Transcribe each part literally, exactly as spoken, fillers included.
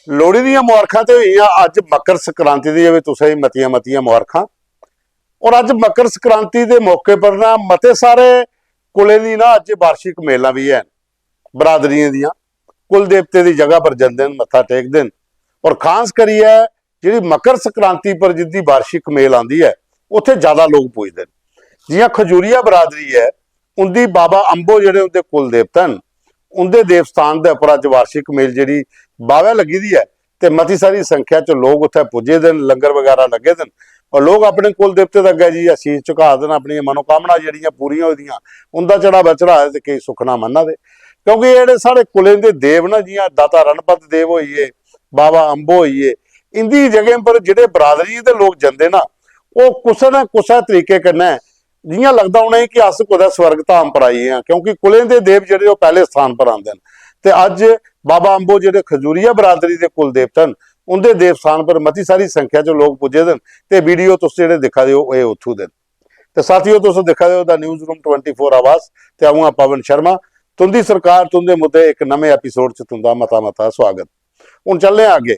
लोहड़ी दियां मुबारखां ते होइयां, अज्ज मकर संक्रांति दियां बी तुसें गी मतियां मतियां मुबारखां। और अज्ज मकर संक्रांति दे मौके पर ना मते सारे कुलें दी ना अज्ज वार्षिक मेलां बी हैन, बरादरियें दियां। कुल देवते दी जगह पर जंदे न, मत्था टेकदे न। और खास करियै जेह्ड़ी मकर संक्रांति पर जिंदी वार्षिक मेल आंदी ऐ, उत्थै ज्यादा लोक पुजदे न। जि'यां खजूरिया बरादरी ऐ, उंदी बाबा अम्बो जेह्ड़े उंदे कुल देवता न, उंदे देवस्थान दे उप्पर अज्ज वार्षिक मेल जेह्ड़ी बाह्‌वै लग्गी दी ऐ, ते मती सारी संख्या च लोक उत्थै पुज्जे दे न, लंगर बगैरा लग्गे दे न। और लोक अपने कुल देवते दे अग्गै जाइयै शीश झुका दे न, अपनियां मनोकामना जेह्ड़ियां पूरियां होई दियां, उंदा चढ़ावा चढ़ा दे ते केईं सुखना मन्ना दे। क्योंकि एह् जेह्ड़े साढ़े कुलें दे देव न, जि'यां दाता रणपत देव होई गे, बाबा अम्बो होई गे, इंदी जगहें पर जेह्ड़े बरादरियें दे लोक जंदे ना, ओह् कुसै ना कुसै तरीके कन्नै जि'यां लगदा उ'नेंगी कि अस कुतै स्वर्ग धाम पर आई गे आं, क्योंकि कुलें दे देव जेह्ड़े ओह् पैह्‌ले स्थान पर आंदे न। ते अज्ज बाबा अम्बो जेह्ड़े खजूरिया बरादरी दे कुल देवता न, उंदे देवस्थान पर मती सारी संख्या च लोक पुज्जे दे न। ते वीडियो तुस जेह्ड़े दिक्खा दे ओ, एह् उत्थूं दे न। ते साथियो, तुस दिक्खा दे ओ the newsroom twenty four आवाज, ते अ'ऊं आं पवन शर्मा। तुंदी सरकार, तुंदे मुद्दे, इक नमें एपिसोड च तुंदा मता मता स्वागत। हून चलने आं अग्गें।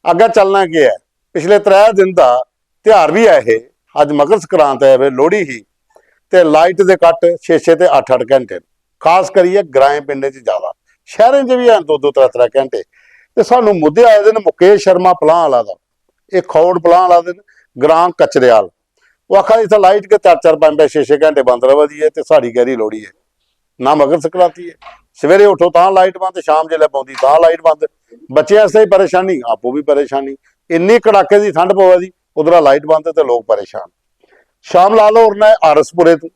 अग्गें चलना केह् ऐ? पिछले त्रै दिन दा ध्यार बी ऐ हे, अज्ज मकर संक्रांत ऐ, वे लोहड़ी ही, ते लाइट दे कट छे छे ते अट्ठ अट्ठ घैंटे न। खास करियै ग्राएं पिंडें च ज्यादा, शैह्‌रें च बी हैन दो दो त्रै त्रै घैंटे। ते सानू मुद्दे आए दे न मुकेश शर्मा पलां आह्‌ला दा, एह् खौड़ पलां आह्‌ला दे न, ग्रां कचरेआल। ओह् आखा दे इत्थै लाइट गै चार चार पंज पंज छे छे घैंटे बंद र'वा दी ऐ ते साढ़ी कैह्‌री लोहड़ी ऐ। ना मकर संक्रांति ऐ, सवेरे उठो तां लाइट बंद, शाम जिसलै पौंदी तां लाइट बंद। बच्चें आस्तै बी परेशानी, आपूं बी परेशानी। इन्नी कड़ाके दी ठंड पवा दी, उद्धरा लाइट बंद ते लोक परेशान। श्याम लाल होर न आर एस पुरे तों,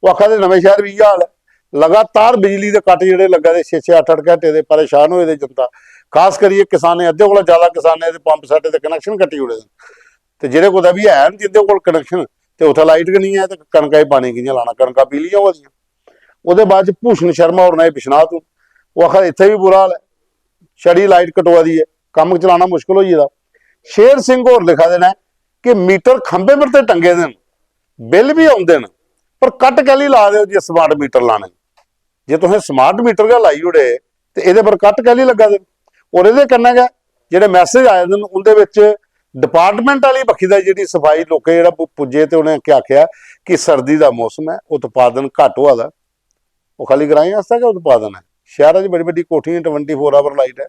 ओह् आखा दे नमें शैह्‌र बी इ'यै हाल ऐ, लगातार बिजली दे कट जेह्ड़े लग्गा दे छे छे अट्ठ अट्ठ घैंटे दे, परेशान होए दे जनता। खास करियै किसानें, अद्धे कोला ज्यादा किसानें दे पंप सैट दे कनैक्शन कट्टी ओड़े दे न। ते जेह्ड़े कुतै बी हैन जिंदे कोल कनैक्शन, ते उत्थै लाइट गै निं ऐ ते कनका गी पानी कि'यां लाना, कनकां पीलियां होआ दियां। ओह्दे बाद च भूषण शर्मा होर न बिश्नाह तों, ओह् आखा दे इत्थै बी बुरा हाल ऐ, छड़ी लाइट कटोआ दी ऐ, कम्म चलाना मुश्कल होई गेदा। शेर सिंह होर लिखा दे न कि मीटर खंभे पर ते टंगे दे न, बिल बी औंदे न, पर कट कैह्‌ली ला दे ओ जे स्मार्ट मीटर लाने? जे तुसें स्मार्ट मीटर गै लाई ओड़े ते एह्‌दे पर कट कैह्‌ली लग्गा दे न? और एह्‌दे कन्नै गै जेह्‌ड़े मैसेज आए दे न उं'दे बिच डिपार्टमेंट आह्‌ली बक्खी दा जेह्‌ड़ी सफाई, लोकें जेह्‌ड़ा पु-, पुज्जे ते उ'नें केह् आखेआ कि सर्दी दा मौसम ऐ, उत्पादन घट्ट होआ दा। ओह् खाली ग्राएं आस्तै गै उत्पादन ऐ? शैह्‌रा च बड़ी बड्डी कोठियां, ट्वेंटी फ़ोर आवर लाइट ऐ।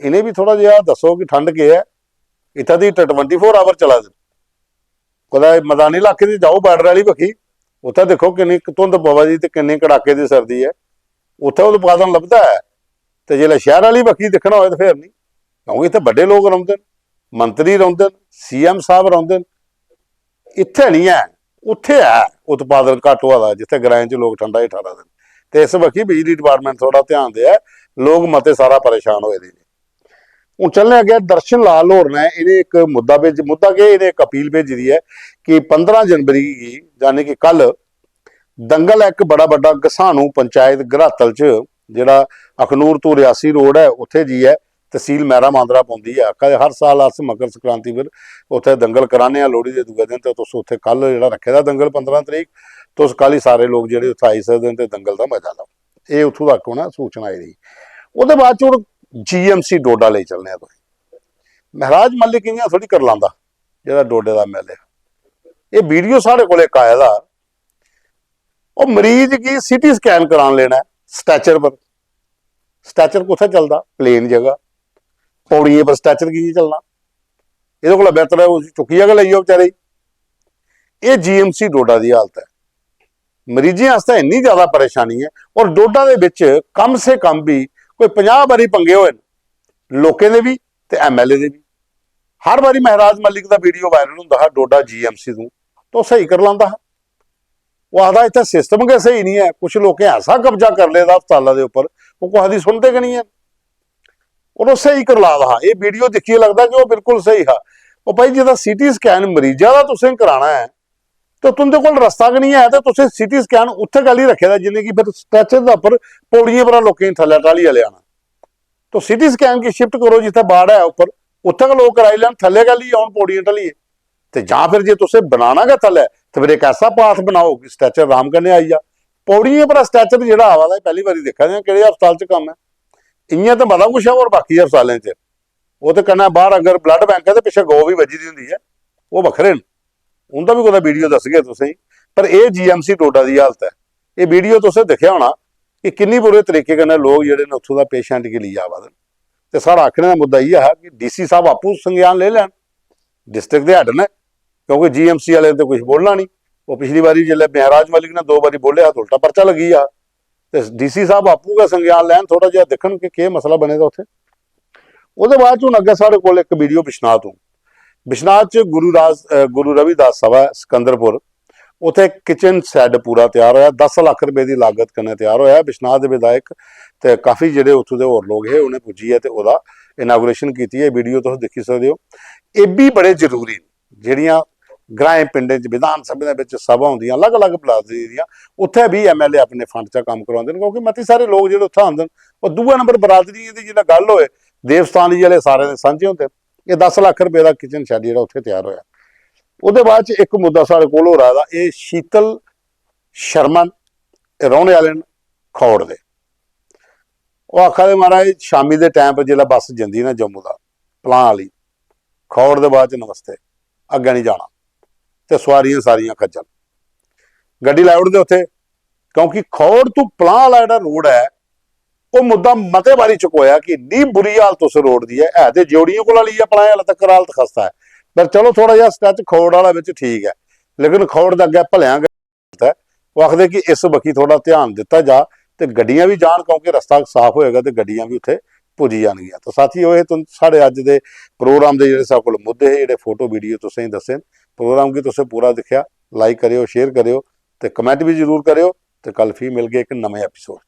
इ'नें बी थोह्‌ड़ा जेहा दस्सो कि ठंड केह् ऐ। इत्थै दी ट्वेंटी फ़ोर आवर चला दे न। कुतै मदानी इलाके च जाओ, बार्डर आह्‌ली बक्खी, उत्थै दिक्खो किन्नी धुंध पवा दी ते किन्नी कड़ाके दी सर्दी ऐ। उत्थै उत्पादन लभदा ऐ, ते जिसलै शैह्‌र आह्‌ली बक्खी दिक्खना होऐ ते फिर निं, क्योंकि इत्थै बड्डे लोक रौंह्‌दे न, मंत्री रौंह्‌दे न, सीएम साह्‌ब रौंह्‌दे न। इत्थै निं ऐ, उत्थै ऐ उत्पादन घट्ट होआ दा, जित्थै ग्राएं च लोक ठंडा ही ठा दे न। ते इस बक्खी बिजली डिपार्टमेंट थोह्‌ड़ा ध्यान देऐ, लोक मते सारा परेशान होए दे न। हून चलने अग्गें, दर्शन लाल होर ने, इ'नें इक मुद्दा भेज-, मुद्दा केह्, इ'नें इक अपील भेजी दी ऐ कि पंदरां जनवरी गी, यानी कि कल, दंगल ऐ इक बड़ा बड्डा घसानू पंचायत घरातल च, जेह्‌ड़ा अखनूर तू रियासी रोड ऐ, उत्थै जाइयै तसील मैरा मांदरा पौंदी ऐ। आखा दे हर साल अस मकर संक्रांति पर उत्थै दंगल कराने आं लोहड़ी दे दूए दिन, ते तुस उत्थै कल जेह्‌ड़ा रक्खे दा दंगल पंदरां तरीक, तुस कल ही सारे लोक जेह्‌ड़े उत्थै आई सकदे न ते दंगल दा मजा लैओ। एह् उत्थूं तक उ'नें सूचना आई दी। ओह्‌दे बाद च हून जीएमसी डोडा लेई चलने आं तुसें। महाराज मलिक इ'यां थोह्‌ड़ी करलांदा, जेह्‌ड़ा डोडे दा एमएलए। एह् वीडियो साढ़े कोल इक आए दा, ओह् मरीज गी सीटी स्कैन करान लेना ऐ स्ट्रैचर पर। स्ट्रैचर कुत्थै चलदा? प्लेन जगह, पौड़ियें पर स्ट्रैचर की चलना? एह्‌दे कोला बेहतर ऐ उसी चुक्कियै गै लेई जाओ बेचारे गी। एह् जीएमसी डोडा दी हालत ऐ। मरीजें आस्तै इन्नी ज्यादा परेशानी ऐ, और डोडा दे बिच कम से कम बी कोई पंजाह् बारी पंगे होए न, लोकें दे बी ते एमएलए दे बी। हर बारी महाराज मलिक दा वीडियो वायरल होंदा हा डोडा जीएमसी तों, तो स्हेई करलांदा हा। ओह् आखदा इत्थै सिस्टम गै स्हेई निं ऐ, कुछ लोकें ऐसा कब्जा करी लेदा अस्पताला दे उप्पर, ओह् कुसै दी सुनदे गै निं हैन। और ओह् स्हेई करला दा हा। एह् वीडियो दिक्खियै लगदा कि ओह् बिल्कुल स्हेई हा। ओह् भाई, जेह्‌ड़ा सीटी स्कैन मरीजा दा तुसें कराना ऐ, ते तुं'दे कोल रस्ता गै निं ऐ, ते तुसें सीटी स्कैन उत्थै कैह्‌ली रक्खे दा, जि'नें गी फिर स्ट्रैचर दे उप्पर पौड़ियें परा लोकें गी थल्लै ढालियै लेआना? तो सीटी स्कैन गी शिफ्ट करो जित्थै बार्ड ऐ उप्पर, उत्थै गै लोक कराई लैन, थल्लै कैह्‌ली औन पौड़ियां ढलियै? ते जां फिर जे तुसें बनाना गै थल्लै, ते फिर इक ऐसा पाथ बनाओ कि स्ट्रैचर आराम कन्नै आई जा। पौड़ियें परा स्ट्रैचर जेह्‌ड़ा आवा दा, एह् पैह्‌ली बारी दिक्खा दे आं, केह्‌ड़े अस्पताल च कम्म ऐ? इ'यां ते मता कुछ ऐ होर बाकी अस्पतालें च, ओह् ते कन्नै बाहर अगर ब्लड बैंक ऐ ते पिच्छे गौ बी बज्झी दी होंदी ऐ, ओह् बक्खरे न। उं'दा बी कुतै वीडियो दसगे तुसेंगी। पर एह् जीएमसी डोडा दी हालत ऐ। एह् वीडियो तुसें दिक्खेआ होना कि किन्नी बुरे तरीके कन्नै लोक जेह्ड़े न उत्थूं दा पेशेंट गी लेइयै आवा दे न। ते साढ़ा आखने दा मुद्दा इ'यै हा कि डीसी साहब आपूं संज्ञान लेई लैन, डिस्ट्रिक्ट दे हैड न, क्योंकि जीएमसी आह्ले ते कुछ बोलना नहीं। ओह् पिछली बारी जिसलै महाराज मलिक ने दो बारी बोलेआ हा, ते उल्टा पर्चा लग्गी गेआ। ते डीसी साहब आपूं गै संज्ञान लैन, थोह्ड़ा जेहा दिक्खन कि केह् मसला बने दा उत्थै। ओह्दे बाद च हून अग्गें साढ़े कोल इक वीडियो बिश्नाह तों, बिश्नाह च गुरु राज अ, गुरु रविदास सभा ऐ सिकंदरपुर, उत्थै किचन शैड पूरा त्यार होया, दस लक्ख रपेऽ दी लागत कन्नै त्यार होया। बिश्नाह दे विधायक ते काफी जेह्ड़े उत्थूं दे होर लोक हे, उ'नें पुज्जियै ते ओह्दा इनागुरेशन कीती। एह् वीडियो तुस दिक्खी सकदे ओ। एह् बी बड़े जरूरी न, जेह्ड़ियां ग्राएं पिंडें च विधान सभा दे बिच सभा होंदियां, अलग-अलग बरादरी दियां, उत्थै बी एमएलए अपने फंड चा कम्म करवांदे न, क्योंकि मती सारे लोक जेह्ड़े उत्थै आंदे न, ओह् दूए नंबर बरादरियें दी जिसलै गल्ल होए, देवस्थान दी जिसलै सारे दे सांझे होंदे न। एह् दस लक्ख रपेऽ दा किचन शैड जेह्ड़ा उत्थै त्यार होया। ओह्दे बाद च इक मुद्दा साढ़े कोल होर आए दा, एह् शीतल शर्मा न, एह् रौह्ने आह्ले न खौड़ दे। ओह् आखा दे, "महाराज, शामी दे टैम पर जिसलै बस जंदी ना जम्मू दा, पलां आह्ली, खौड़ दे बाद च नमस्ते, अग्गें निं जाना, ते सोआरियां सारियां खज्जल।" गड्डी लाई ओड़दे उत्थै, क्योंकि खौड़ तू पलां आह्ला जेह्ड़ा रोड ऐ, ओह् मुद्दा मते बारी चुकोया कि इन्नी बुरी हालत उस रोड दी ऐ, है ते ज्योड़ियें कोला लेइयै पलां आह्ला तक हालत खस्ता ऐ। पर चलो, थोह्ड़ा जेहा स्ट्रेच खौड़ आह्ला बिच ठीक ऐ, लेकिन खौड़ दे अग्गें भलेआं गै ऐ। ओह् आखदे कि इस बक्खी थोह्ड़ा ध्यान दित्ता जा ते गड्डियां बी जान, क्योंकि रस्ता साफ होएगा ते गड्डियां बी उत्थै पुज्जी जानगियां। तो साथियो, एह् तुं-, साढ़े अज्ज दे प्रोग्राम दे जेह्ड़े साढ़े कोल मुद्दे हे, जेह्ड़े फोटो वीडियो तुसें गी दस्से न, प्रोग्राम गी तुसें पूरा दिक्खेआ, लाइक करेओ, शेयर करेओ ते कमेंट बी जरूर करेओ। ते कल फ्ही मिलगे इक नमें एपिसोड।